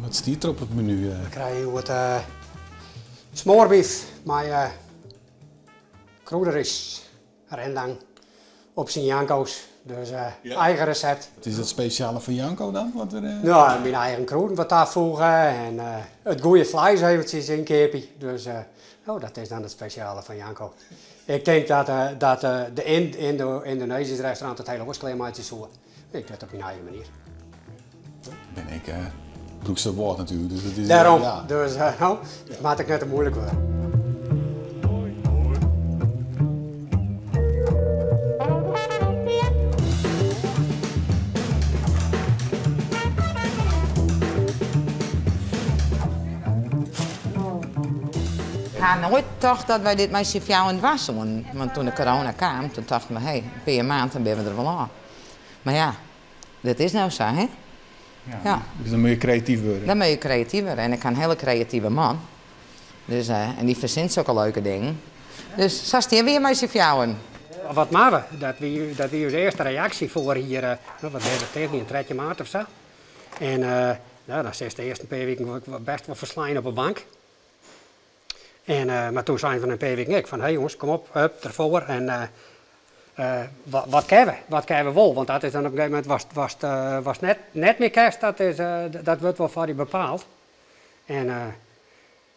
Wat stiet der op it menu? We krije hjoed smoarbyf mei krûderys, rendang op syn Janko's. Dus eigen resept. Wat is it spesjale fan Janko dan? Wat der, No, myn eigen krûden wat tafoege en it goede fleis eventsjes ynkeapje. Dus no, dat is dan it spesjale fan Janko. Ik tink dat dat de Yndonezysk restaurant it hiel oars klearmeitsje soe. Ik doch it op myn eigen manier. Ben ik Broeksterwâld natuerlik, dus dat is... Dêrom, ja. Dus no, it moat ek net te muoilik wurde. Ik ha noait tocht dat wy dit mei syn fjouweren dwaan soenen. Want toen de corona kaam, toen tochten we, hé, in pear maand dan binne we der wol ôf. Mar ja, dat is no sa, hè? Ja. Dus dan moatte je kreatyf wurde. Dan moatte je kreatyf wurde. En ik ha in hiele kreative man. Dus, en dy fersint sokke leuke dingen. Dus sa stean we hjir mei syn fjouweren. Wat moatte we? Dat wie, dat wie ús earste reaksje foar jier, no, wat binne we tichtby, 13 maart of sa. En no, dan sitst de earste pear wiken bêst wol ferslein op 'e bank. En, mar toen seinen we nei in pear wiken ek fan, hé jonges, kom op, hup, derfoar. En wat kinne we? Wat kinne we wol? Want dat is dan op in gegeven momint watst, watst, watst net, net mear kinst, dat, is, dat wurdt wol foar dy bepaald. En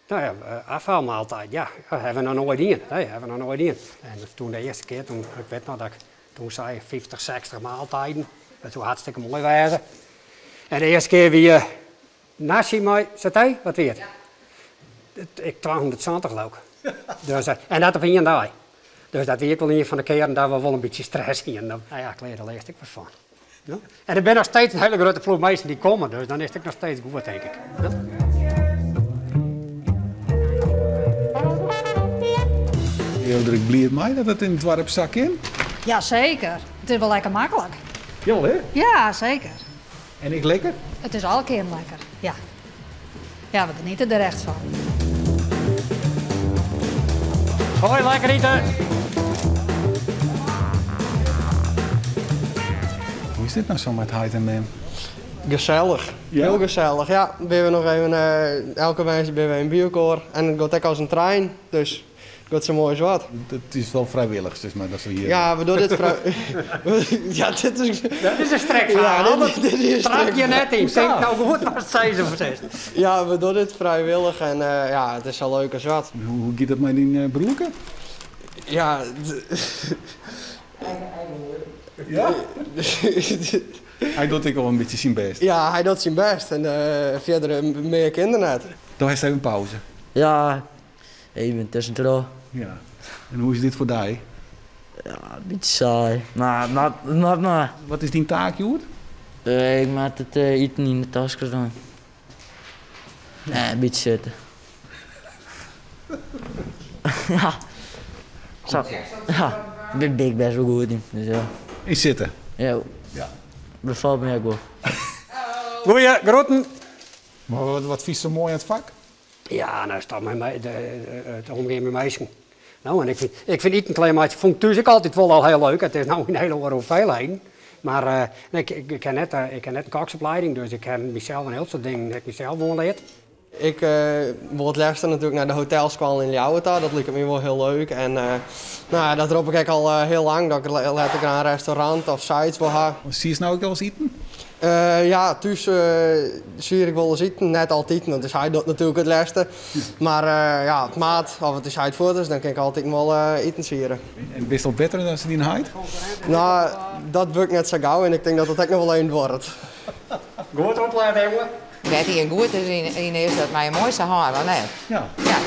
no ja, afhaalmaaltijd, ja, dat hawwe we noch noait dien. Nee, hawwe we noch noait dien. En toen de earste kear, toen, ik wit noch dat ik toen sei 50, 60 maaltijden, dat soe hartstikke moai wêze. En de earste kear wie Nasi mei satee, wat wie it? Ik 270 leau ik. Dus, en dat op ien dei. Dus dat wie ek wol ien fan de kearen dat we wol in bytsje stress hienen. Nou ja, klear, dêr learst ek wat fan. Ja. En der binne noch steeds in hiele grutte ploech minsken dy't komme, dus dan is it ek noch steeds goed, tink ik. Ja. Jo der ek bliid mei dat it yn it doarp sa kin? Ja, seker. It is wol lekker maklik. Ja, hè? Ja, seker. En ek lekker? It is alle kearen lekker, ja. Ja, we geniete der echt fan. Hoi, lekker ite! Hoe is dit no sa mei heit en mem? Gesellich. Ja? Hiel gesellich, ja. Binne we noch even, elke woansdei binne we even by elkoar. En it giet ek as in trein, dus Giet sa moai as wat. Dat is wol frijwillich, sis mar, dat se hjir. Ja, we dogge dit frij. Ja, dit is. Dat is in strekfraach. Ja, dit, dit is in Trap je net yn. Hoezo? Tink no goed watst sizze wolst. Ja, we dogge dit frijwillich en ja, it is sa leuk as wat. Hoe giet it mei dyn broerke? Ja. Ja? Hy docht ek al in bytsje syn bêst. Ja, hy docht syn bêst en fierder mear kin er net. Do hast even pauze. Ja, Even tuskentroch. Ja. En hoe is dit foar dy? Ja, in bytsje saai. Mar moat, moat mar. Wat is dyn taak hjoed? Ik moat it iten yn de taskes dwaan. Nee, in bytsje sitte. Ja. Sa. Ja, dêr bin ik bêst wol goed yn. Dus ja. Yn sitte? Ja. Ja. Befalt my ek wol. Goeie, groeten. Mar wat fynst sa moai oan it fak? Ja, no is toch mei it omgean mei minsken. No, en ik fyn, ik fyn iten klearmeitsjen fûn ik thús ek altyd wol al hiel leuk. It is no yn hiele oare hoeveelheden. Mar ik, ik ha net, ik ha net in koksopleiding, dus ik ha mysels in hiel soad dingen ha ik mysels oanleard. Ik wol it leafste natuerlik nei de hotelskoalle yn Ljouwert ta. Dat liket my wol hiel leuk. En no ja, dat rop ik ek al hiel lang, dat ik letter graach in restaurant of sayts wol ha. Sierst no ek alris iten? Ja, thús sier ik wolris iten. Net altyd, want is hy docht natuerlik it lêste. Mar ja, it moat, of it is heit fuort is, dan kin ik altyd wol iten siere. En bist al better dan dyn heit? No, dat wurdt net sa gau en ik tink dat dat ek noch wol even duorret. Goed oplette, jonge. Wêr't hy in goed is yn is dat mei in moai sa hân, of net? Ja. Ja.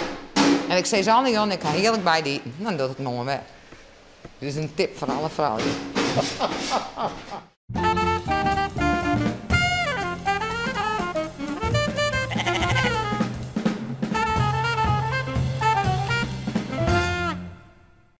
En ik sis al dy ik ha hearlik by dy iten. Dan docht it moarn wer. Dus in tip foar alle froulju.